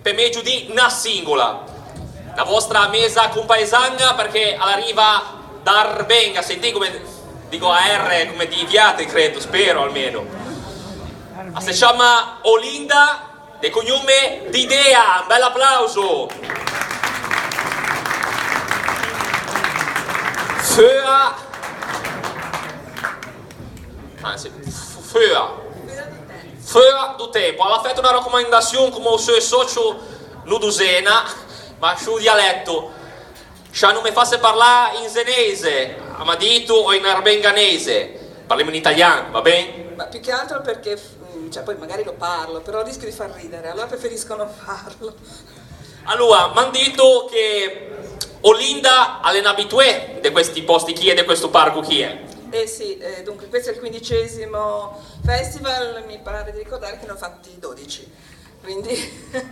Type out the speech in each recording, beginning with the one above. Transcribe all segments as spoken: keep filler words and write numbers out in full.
Pe megio dî na singola. La vostra meza compaesana, perché a l'arriva da Arbenga, sentî come digo a R, come dî viatri, credo, spero almeno. A se ciama Olinda, de cognome Didea, un bel applauso. Feua, anzi, f-, feua. Feua do tempo. A l'à fæto na racomandasion comme o seu socio Nudosena, ma sciô dialetto. Scià no me fase parlâ in zeneise, a m'à dito, o in arbenganese. Parlemo in italian, va ben? Ma più che altro perché, mm, cioè, poi magari lo parlo, però rischio di far ridere, allora preferisco non farlo. Aloa, m'han dito che Olinda a l'é n'abituée de questi posti chì e de questo parco chì, eh? Eh sì, eh, dunque, questo è il quindicesimo festival, mi pare di ricordare che ne ho fatti dodici. Quindi,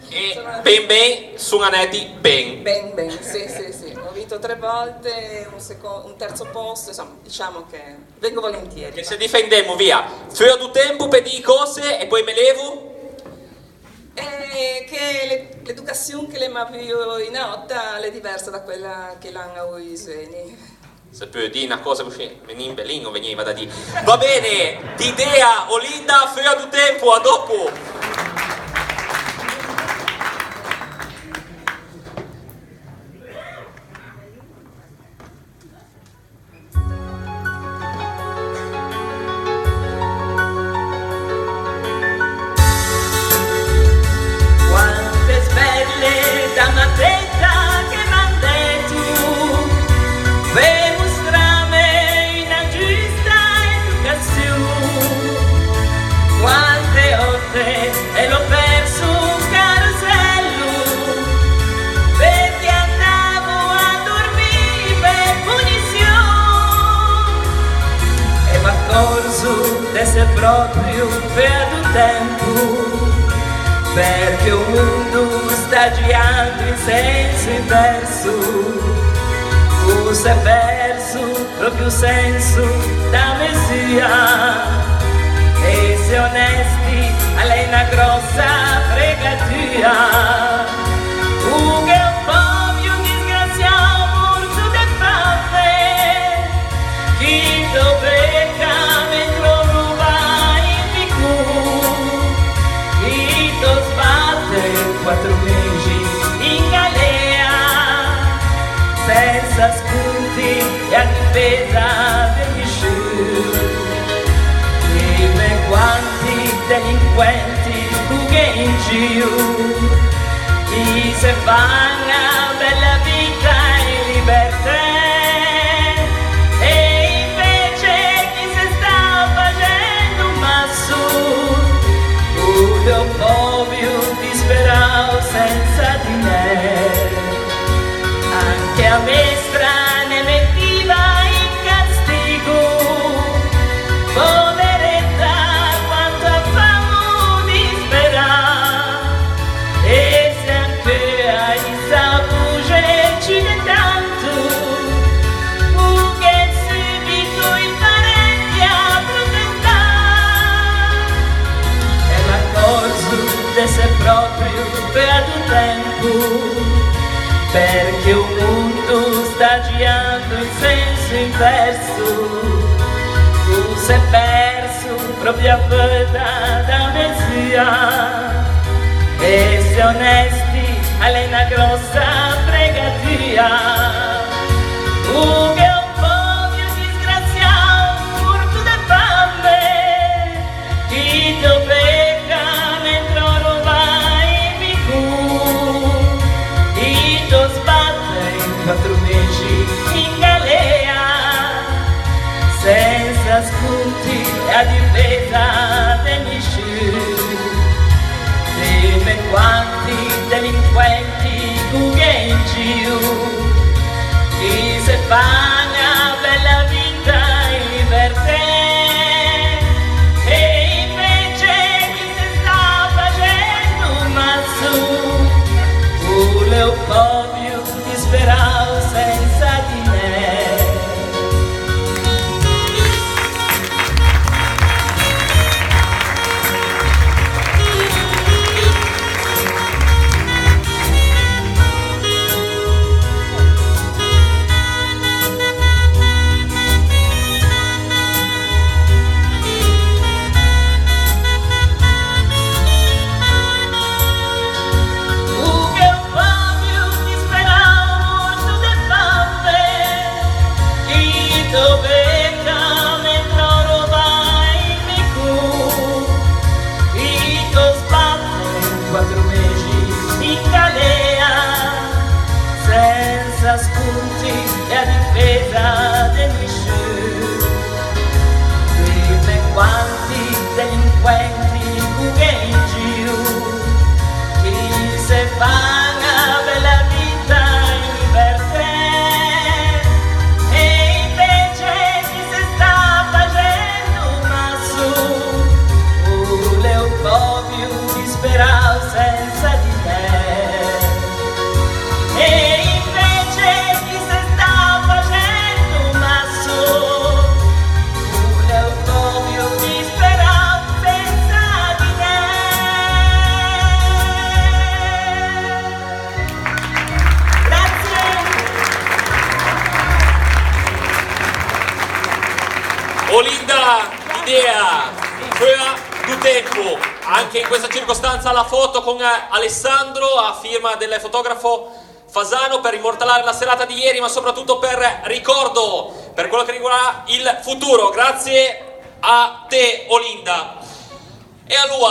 e sono ben, ben, son anæti ben. Ben, ben, sì, sì, sì. Ho vinto tre volte, un seco-, un terzo posto, insomma, diciamo che vengo volentieri. Che se difendemo, via. Feua do tempo pe dî cöse e poi me levo? Eh, che l'e-, l'educazion che l'emmo avuo in Òta l'é diversa da quella che l'han avui i zeni. Se peu dî na cösa coscì, me nimbelin o vegniva da dî. Va ben, Didea, Olinda, feua do tempo, a dopo! Quante svelle da mateta che m'han dæto, ve mostrame unna giusta educazion. Quante òte e l'ò perso un carosello, perché andavo a dormî pe punizion. E m'accorzo d'esse proprio feua do tempo, perché o mondo sta giando in senso inverso. O s'é perso proprio o senso da mesua. Esse onesti a l'é na gròssa fregatua. O gh'é un povio disgraziao morto de fame, che o beca mentro o va in picon, che o sbatte quattro mesi in galea, sensa sconti e a difesa de nisciun. Dime quanti delinquenti o gh'é in gio, chi se fan a bella vita in libertæ, e invece chi se sta faxendo masso, o gh'é un povio disperao sensa dinæ. Anche a mestra ne metiva in castigo, povereta, quanta famo disperà. E se anche a issa a voxe ciù de tanto, o gh'é subito i parenti a protestâ. E m'accorzo d'esse proprio feua do tempo, perché o mondo sta giando in senso inverso. O s'é perso proprio a feuta da mesua. Esse onesti a l'é na gròssa fregatua. O gh'é un povio disgraziao morto de fame, chi o beca mentro o va in picon, chi o sbatte in quattro mesi in galea, sensa sconti e a difesa de nisciun. Dime quanti delinquenti o gh'é in gio, chi se fan Olinda Idea, feua do tempo. Anche in questa circostanza la foto con Alessandro, a firma del fotografo Fasano, per immortalare la serata di ieri, ma soprattutto per ricordo, per quello che riguarda il futuro. Grazie a te, Olinda. E aloa,